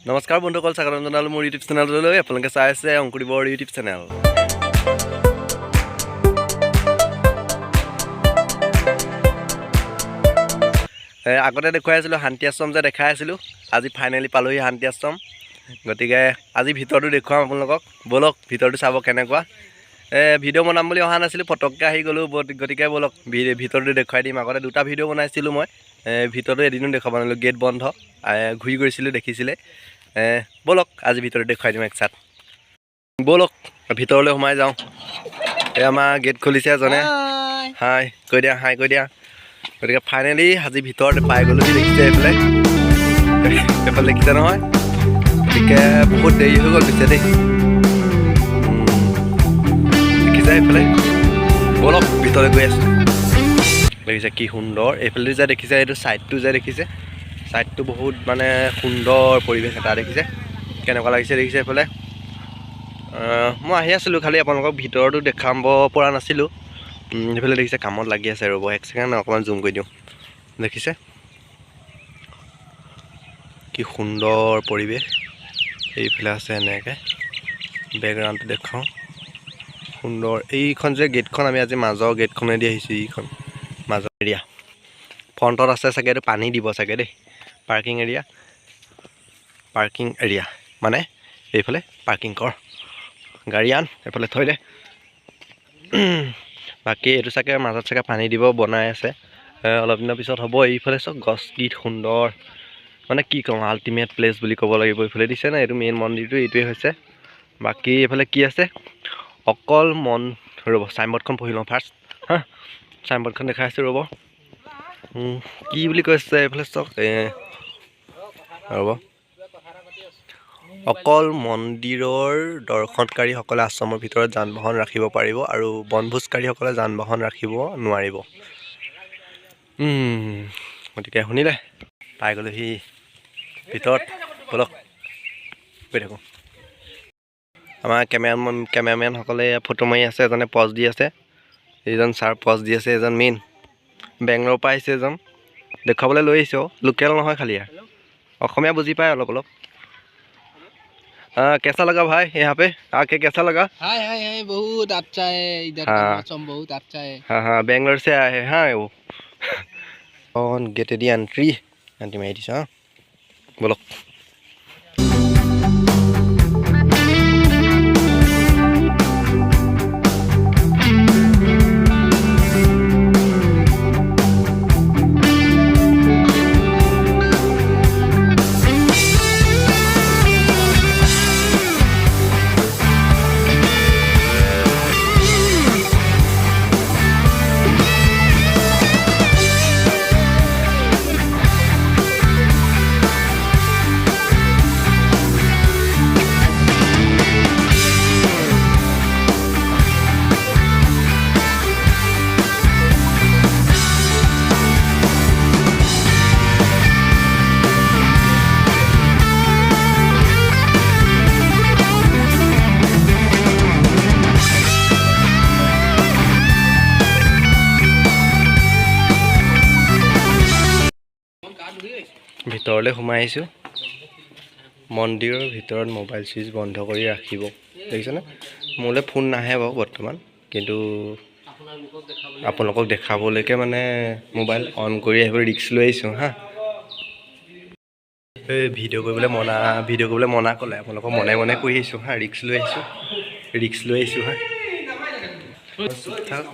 নমস্কাৰ বন্ধুসকল, স্বাগতম জনালোঁ মোৰ ইউটিউব চেনেলটোলৈ। আপোনালোকে চাই আছে অংকুৰদীপৰ ইউটিউব চেনেল। আগতে দেখুৱাই আছিলোঁ শান্তি আশ্ৰম যে দেখাই আছিলোঁ, আজি ফাইনেলি পালোহি শান্তি আশ্ৰম। গতিকে আজি ভিতৰটো দেখুৱাম আপোনালোকক। ব'লক ভিতৰটো চাব কেনেকুৱা। ভিডিঅ' বনাম বুলি অহা নাছিলোঁ, পটককৈ আহি গ'লোঁ। গতিকে ব'লক ভিতৰটো দেখুৱাই দিম। আগতে দুটা ভিডিঅ' বনাইছিলোঁ মই, ভিতৰটো এদিনো দেখুৱাব নোৱাৰিলোঁ, গেট বন্ধ, ঘূৰি গৈছিলোঁ দেখিছিলে। ব'লক আজি ভিতৰটো দেখুৱাই দিম একচাত। ব'লক ভিতৰলৈ সোমাই যাওঁ। এই আমাৰ গেট খুলিছে এজনে, হাই কৈ দিয়া, হাই কৈ দিয়া। গতিকে ফাইনেলি আজি ভিতৰত পাই গ'লোহি। দেখিছে এইফালে, এইফালে দেখিছে নহয়। গতিকে বহুত দেৰি হৈ গ'ল পিছে দেই। দেখিছে এইফালে, ব'লক ভিতৰলৈ গৈ আছোঁ। দেখিছে কি সুন্দৰ এইফালে যে দেখিছে, এইটো ছাইডটো যে দেখিছে, ছাইডটো বহুত মানে সুন্দৰ পৰিৱেশ এটা দেখিছে, কেনেকুৱা লাগিছে দেখিছে এইফালে। মই আহি আছিলোঁ, খালি আপোনালোকক ভিতৰতো দেখাব পৰা নাছিলোঁ। এইফালে দেখিছে কামত লাগি আছে, ৰ'ব এক ছেকেণ্ড অকণমান জুম কৰি দিওঁ। দেখিছে কি সুন্দৰ পৰিৱেশ। এইফালে আছে এনেকৈ বেকগ্ৰাউণ্ডটো দেখুৱাওঁ সুন্দৰ। এইখন যে গেটখন, আমি আজি মাজৰ গেটখনেদি আহিছোঁ। এইখন মাজৰ এৰিয়া, ফ্ৰণ্টত আছে চাগে, এইটো পানী দিব চাগে দেই। পাৰ্কিং এৰিয়া, পাৰ্কিং এৰিয়া মানে এইফালে পাৰ্কিং কৰ, গাড়ী আন এইফালে থৈ দে। বাকী এইটো চাগে মাজত চাগে পানী দিব বনাই আছে, অলপ দিনৰ পিছত হ'ব। এইফালে চব গছ, কি সুন্দৰ, মানে কি ক'ম, আল্টিমেট প্লেচ বুলি ক'ব লাগিব। এইফালে দিছে নাই, এইটো মেইন মন্দিৰটো এইটোৱে হৈছে। বাকী এইফালে কি আছে, অকল মন, ৰ'ব চাইনবৰ্ডখন পঢ়ি লওঁ ফাৰ্ষ্ট। হা, চাইনবৰ্ডখন দেখাই আছোঁ ৰ'ব। কি বুলি কৈছে এইফালে চাওক, ৰ'ব। অকল মন্দিৰৰ দৰ্শনকাৰীসকলে আশ্ৰমৰ ভিতৰত যান বাহন ৰাখিব পাৰিব আৰু বনভোজকাৰীসকলে যান বাহন ৰাখিব নোৱাৰিব। গতিকে শুনিলে, পাই গ'লোহি ভিতৰত। ব'লক গৈ থাকোঁ। আমাৰ কেমেৰামেনসকলে ফটো মাৰি আছে, এজনে পজ দি আছে, এইজন ছাৰ পজ দি আছে, এজন মেইন বেংগলোৰৰ পৰা আহিছে, এজন দেখুৱাবলৈ লৈ আহিছোঁ। লোকেল নহয়, খালি আৰু অসমীয়া বুজি পায় অলপ অলপ। हाँ, कैसा लगा भाई यहाँ पे आके, कैसा लगा? हाय हाय हाय, बहुत अच्छा है इधर का। हाँ। मौसम बहुत अच्छा है। हाँ हाँ, बेंगलोर से आए हैं। हाँ, वो ऑन गेटेদি এণ্ট্ৰি, এণ্ট্ৰি মাৰি দিছোঁ। হা, ব'লক। ভিতৰলৈ সোমাই আহিছোঁ। মন্দিৰৰ ভিতৰত মোবাইল চুইচ বন্ধ কৰি ৰাখিব। দেখিছেনে, মোলৈ ফোন নাহে বাৰু বৰ্তমান, কিন্তু আপোনালোকক দেখাবলৈকে মানে মোবাইল অন কৰি আহিব ৰিস্ক লৈ আহিছোঁ। হা, এই ভিডিঅ' কৰিবলৈ মনা ক'লে, আপোনালোকক মনে মনে কৰি আহিছোঁ। হা, ৰিস্ক লৈ আহিছোঁ, ৰিস্ক লৈ আহিছোঁ। হা, চুপ থাক।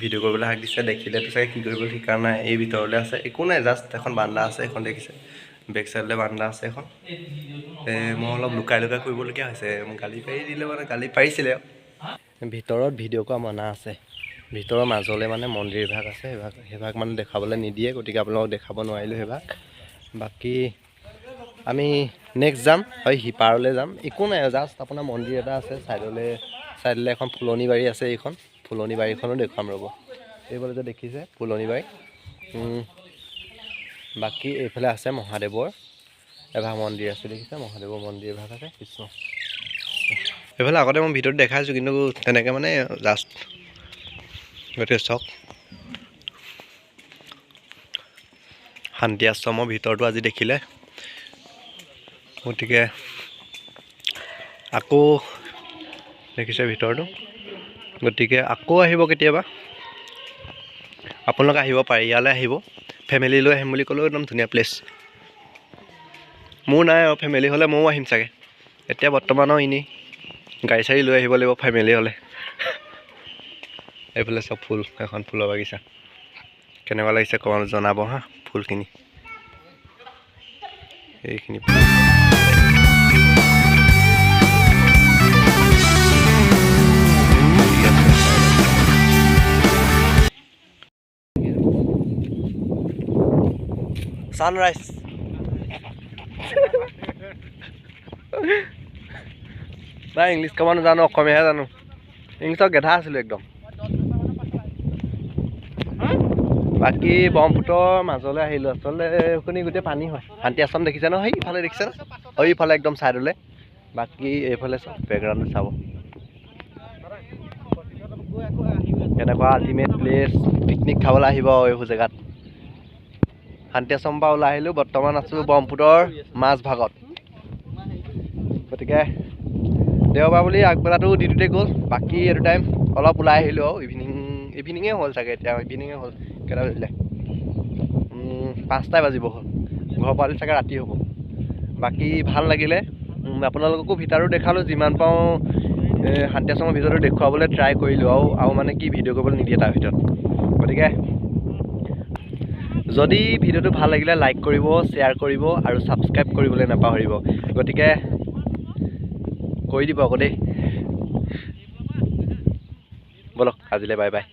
ভিডিঅ' কৰিবলৈ হাক দিছে, দেখিলেতো চাগে কি কৰিব ঠিকা নাই। এই ভিতৰলৈ আছে, একো নাই, জাষ্ট এখন বান্দা আছে এখন, দেখিছে বেক চাইডলৈ বান্দা আছে এখন। মই অলপ লুকাই লুকাই কৰিবলগীয়া হৈছে, মোক গালি পাৰি দিলে, মানে গালি পাৰিছিলে। ভিতৰত ভিডিঅ' কৰা মনা আছে। ভিতৰৰ মাজলৈ মানে মন্দিৰ ভাগ আছে, সেইভাগ মানে দেখাবলৈ নিদিয়ে, গতিকে আপোনালোকক দেখাব নোৱাৰিলোঁ সেইভাগ। বাকী আমি নেক্সট যাম, হয় সিপাৰলৈ যাম। একো নাই, জাষ্ট আপোনাৰ মন্দিৰ এটা আছে, ছাইডলৈ এখন ফুলনি বাৰী আছে, এইখন ফুলনি বাৰীখনো দেখুৱাম ৰ'ব। এইফালে যে দেখিছে ফুলনি বাৰী। বাকী এইফালে আছে মহাদেৱৰ এভাগ মন্দিৰ আছে, দেখিছে মহাদেৱৰ মন্দিৰ এভাগ আছে। কৃষ্ণ, এইফালে আগতে মই ভিতৰত দেখাইছোঁ, কিন্তু তেনেকৈ মানে জাষ্ট। গতিকে চাওক শান্তি আশ্ৰমৰ ভিতৰটো আজি দেখিলে। গতিকে আকৌ দেখিছে ভিতৰটো, গতিকে আকৌ আহিব কেতিয়াবা, আপোনালোক আহিব পাৰে, ইয়ালৈ আহিব। ফেমিলি লৈ আহিম বুলি ক'লেও একদম ধুনীয়া প্লেচ। মোৰ নাই আৰু ফেমিলি হ'লে ময়ো আহিম চাগে। এতিয়া বৰ্তমানো এনেই গাড়ী চাড়ী লৈ আহিব লাগিব ফেমিলি হ'লে। এইফালে চব ফুল, এখন ফুলৰ বাগিচা। কেনেকুৱা লাগিছে কমেণ্ট জনাব হা। ফুলখিনি এইখিনি ছানৰাইজ। নাই ইংলিছ ক'ব নাজানো, অসমীয়াহে জানো। ইংলিছত গেধা আছিলোঁ একদম। বাকী ব্ৰহ্মপুত্ৰৰ মাজলৈ আহিলোঁ। আচলতে এইখিনি গোটেই পানী হয়। শান্তি আশ্ৰম দেখিছে ন, সেইফালে দেখিছে ন, সেইফালে একদম ছাইডলৈ। বাকী এইফালে চব বেকগ্ৰাউণ্ডটো চাব কেনেকুৱা আল্টিমেট প্লেচ। পিকনিক খাবলৈ আহিব এইবোৰ জেগাত। শান্তি আশ্ৰমৰ পৰা ওলাই আহিলোঁ, বৰ্তমান আছোঁ ব্ৰহ্মপুত্ৰৰ মাজভাগত। গতিকে দেওবাৰ বুলি আগবেলাটো ডিউটিতে গ'ল, বাকী এইটো টাইম অলপ ওলাই আহিলোঁ আৰু। ইভিনিঙে হ'ল চাগে, এতিয়া ইভিনিঙে হ'ল। কেইটা বাজিলে? 5টাই বাজিব হ'ল। ঘৰ পালে চাগে ৰাতি হ'ব। বাকী ভাল লাগিলে, আপোনালোককো ভিতৰো দেখালোঁ, যিমান পাওঁ শান্তি আশ্ৰমৰ ভিতৰতো দেখুৱাবলৈ ট্ৰাই কৰিলোঁ। আৰু মানে কি ভিডিঅ' কৰিবলৈ নিদিয়ে তাৰ ভিতৰত। গতিকে যদি ভিডিঅ'টো ভাল লাগিলে লাইক কৰিব, শ্বেয়াৰ কৰিব আৰু ছাবস্ক্ৰাইব কৰিবলৈ নাপাহৰিব। গতিকে কৰি দিব আকৌ দেই। ব'লক আজিলৈ, বাই বাই।